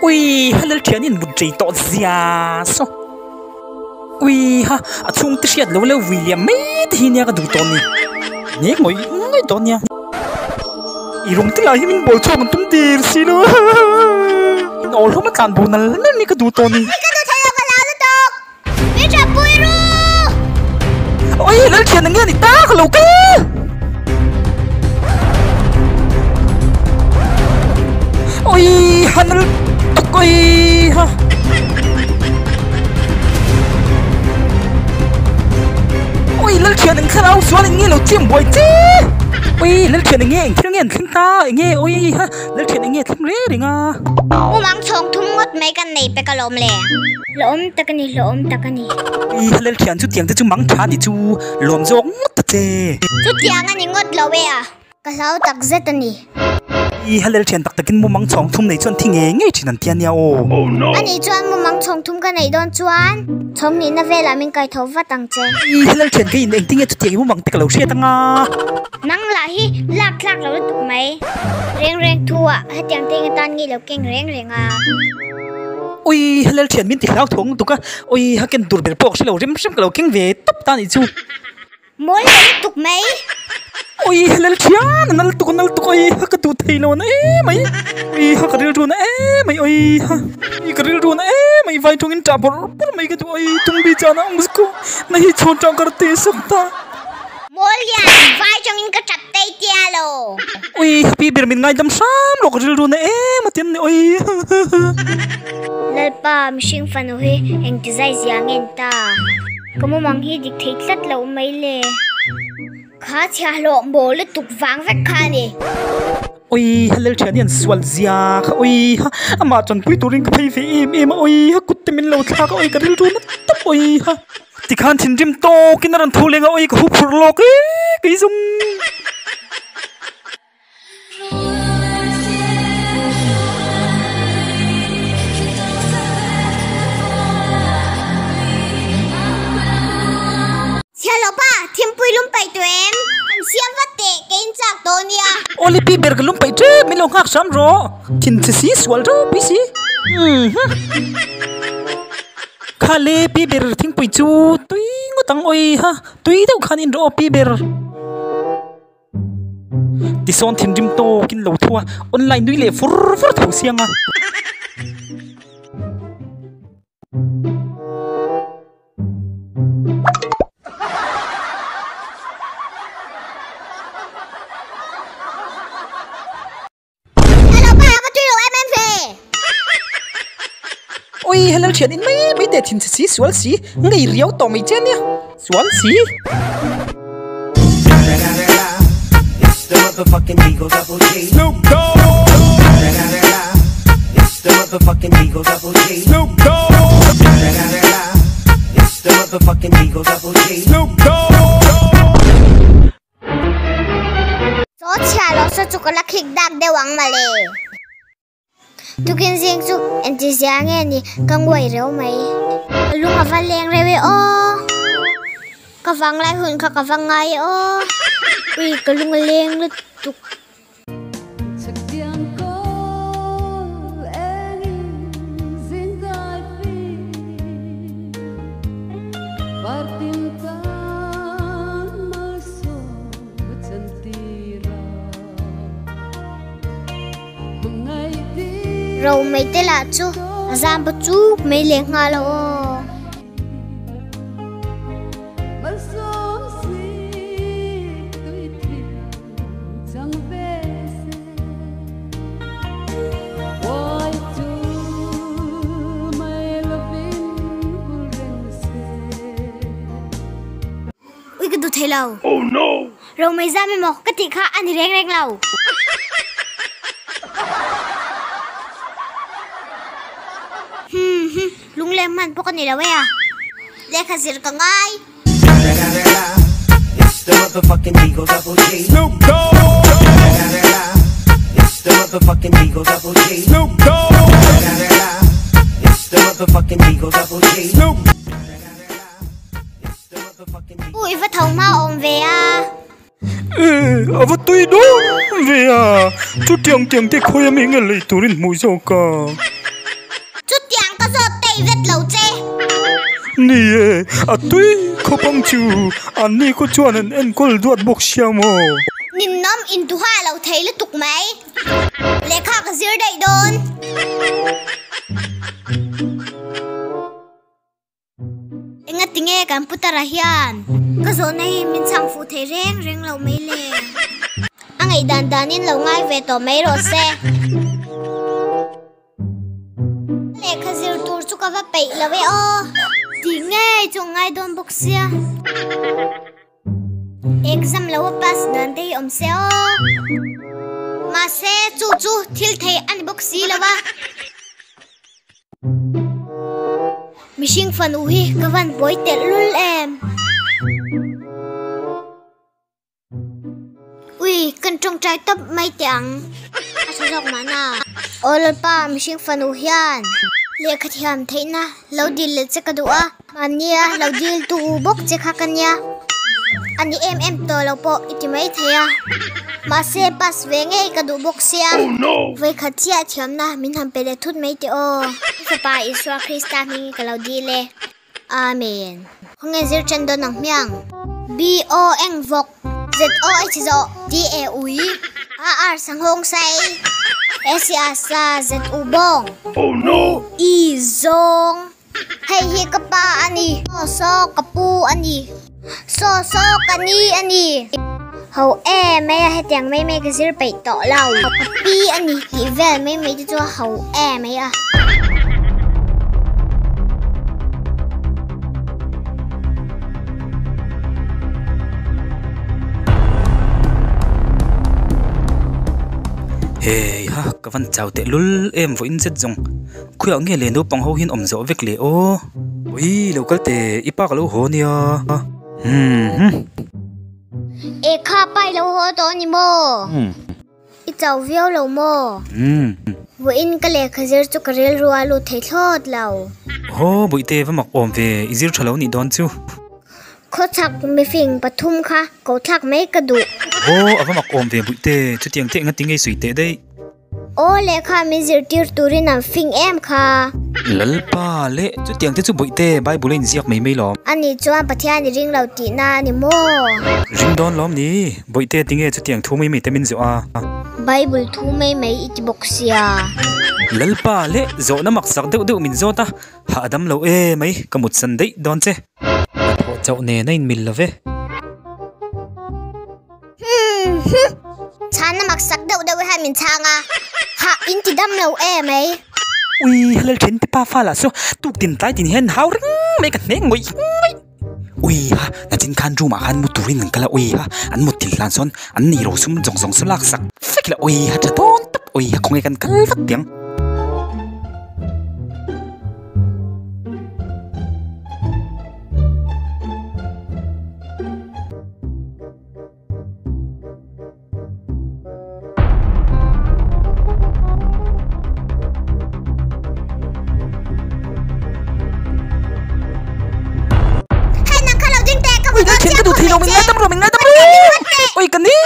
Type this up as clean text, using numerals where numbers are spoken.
Ui ha lal thian in mut rei tawh zia saw ui ha a chhung te hriat lo lo vui liam mai te hi nia ka duh tawh ni nek ngawih ngawih dawn nia i rawng te lah hi min bawl chhuak an tum der si lo in awl hlawm a tlan bo nal nal ni ka duh tawh ni. Ka duh thei lo ka lau lutuk. Mi tha pui ru! Oi lal thian enge ni ta ka lo kal! Oi hanal tuk oi ha. Oi lal thian eng thlarau sual eng nge lo chiam buai che! Oi lal thian enge eng thil nge an thleng ta enge oi ha lal thian enge thleng reng reng a. Mumang chhawng thum ngawt mai kan nei pek alawm le. Hlawhawm tak a ni, hlawhawm tak a ni. I Halel thian chu tiang te chu mang tha ni chu lawm zawk ngawt ta che. Chutiang a ni ngawt lo e a, ka hlau tak zet a ni. I Halel thian tak takin mumang chhawng thum nei chuan thi ngei ngei thin an ti a nia aw. Ani chuan mumang chhawng thum ka neih dawn chuan chhawng nihna velah min kai tho vat ang che. I Halel thian ka in engtin nge chutiang i mumang te ka lo hriat anga. Nang lah hi lak thlak lo lutuk mai. Reng reng thu ah hetiang te eng atan nge lo keng reng reng a. Ui Halel thian min ti hlau thuang lutuk a, ui ha ken tur ber pawh ka hre lo rem rem ka lo keng ve tawp ta nih chu. Mawl lo lutuk mai. Ui Halel thian a nal tuk a nal tuk ui ha ka duh thei lo na em mai ui ha ka rilru na em mai ui ha ui ka rilru na em mai vai tawngin tah bawrh bawrh mai ka duh ui tumbi chana muzko nahi chhawr tang kar te sakta. Mawl hian vai tawngin ka tap tei tia lo. Ui pi ber min ngaidam hram rawh ka rilru na em a ti an ni ui. Lalpa mihring fanu hi engti zai zia nge ni ta? Ka mumang hi dik thei tlat lo mai le. Kha chhiahhlawh maw lutuk vang vek kha a ni. Ui Halel thian hian sual zia kha ui ha amah tanpui turin ka phei ve em em a ui ha kut te min lo thlak a ui ka rilru na tawp ui ha. Tikhan thinrim tawkin a rawn tho leng a, oi ka hu phurh lawk e kei zawng. Chhialo pa, thimpui lum paih tawh em? Han siam vat teh, kei in chak tawh nia. Awle pi ber ka lum paih tep, min lo nghak hram rawh. Thin che si, sual reuh pi si. Kha le pi ber thingpui chu tui ngawt ang awi ha tui deuh khan in rawh aw pi ber tisawn thinrim tawkin lo thu a online nui leh fur fur tho siang a. Hello pa va tui lo em em ve. Ui hello thian in mai mai te thin che si sual si ngei riau tawh mai che nia sual si. Chaw chhia lo saw chu ka la khik dak deuh ang mawle. Tukin zing chu engti zia nge ni ka nguai reuh mai. Ka lung a va leng reuh e aw. Ka vang lai hun kha ka va ngai e aw. Ui ka lung a leng lutuk. Ro mai te lah chu a zam pa chuk mai leh nghal a aw. Ui ka duh thei lo. Oh no! Romei zam emaw ka tih kha a ni reng reng lo. Hmm hmm lungleng hman pawh ka ni lo e a. Lehkha zir ka ngai. It's the motherfucking Eagle Double G. Snoop Dogg. It's the motherfucking Eagle Double G. Snoop Dogg. It's the motherfucking Eagle Double G. Snoop. It's the motherfucking U i va tho hma awm ve a. E, a va tui dawn ve a. Chutiang tiang te khawi ami nge lei turin hmuh zawk a. Chutiang ka zawt tei vet lo che. Ni e, a tui khawp ang chu. An ni khaw chuan an enkawl duat bawk sia maw? Ninawm intuha lo thei lutuk mai. Lehkha ka zir daih dawn. Engatinge kan putara hian ka zawhna hi min chhang fuh thei reng reng lo mai le? A ngaihdan danin lo ngai ve tawh mai rawh se. Lehkha zir tur chu ka va peih lo e aw. Tih ngei chu a ngai dawn bawk sia. Exam lo a pass dan te hi awm se aw. Mahse chu chu thil thei a ni bawk si lo a. Mihring fanu hi ka van pawi telh lul em. Ui, kan tawngtai tawp mai teh ang. A tha zawk mahna. Aw Lalpa, mihring fanu hian lehkha thiam theihna lo dil leh che ka duh a. Mahnia lo dil tu bawk che kha ka nia. A ni em em tawh lo pawh i ti mai thei a. Mahse pass ve ngei ka duh bawk sia. Vawikhat chiah thiamna min han pe leh thut mai teh aw. I fapa Isua Krista hmingin ka lo dil e. Amen. Khawnge zir ṭan dawn ang hmiang? B O eng vawk, Z O H zawh, T A ui, A R sanghawng sai, S E A sa, Z U bawng, E zawng. Hei hi ka pa a ni. Saw saw ka pu a ni. Saw saw ka ni a ni. Ho e mai a, hetiang mai mai ka zir peih tawh lo. Ka pi a ni tih vel mai mai te chu a ho e mai a. Hei ha, ka van chau teh lul em vawiin zet zawng. Khawiah nge le naupang ho hian awm zawh vek le aw. Ui lo kal teh, i pa ka lo haw nia. Hmm hmm. E kha pa i lo haw tawh a ni maw? I chau viau lo maw? Vawiin ka lehkha zir chu ka rilru a lut thei thlawt lo. Haw Bawihte va mak awm ve, i zir tha lo nih dawn chu. Khawchhak mifing pathum kha ko thlak mai ka duh. Haw a va mak awm ve Bawihte, chutiang teh engati ngei sawi teh daih. Aw lehkha min zirtir turin an fing em kha. Lalpa leh chutiang te chu Bawihte Bible a inziak mai mai lawm. Ani chuan Pathian i ring lo tihna a ni maw? Ring dawn lawm ni? Bawihte tinge chutiang thu mai mai te min zawh a? Bible thu mai mai i ti bawk sia. Lalpa leh zawhna maksak deuh deuh min zawt a, hahdam lo e mai ka mutsan daih dawn che. Hnathawh chauh nen a inmil lo ve. Hmm huh. Chhana mak sak deuh deuh hian min chhang a, hah in ti dam lo e mai. Ui helal then te pa fa lah chu tuk tin tlai tin hian hau reng mai ka hnek ngawih ngawih. Ui ha nachin khan room ah khan mu turin an kal a ui ha an mut thil hlan sawn an nei ro sum zawng zawng saw lak sak vek ila ui ha tha dawn tawp ui ha khawnge kan kal vat tiang. Hei nang kha lo ding teh ka Ui, hmu dawn thian chiang ka duh khawp thei lo, mai min che. ngaidam rawh, min ngaidam rawh. Ui, ka ni.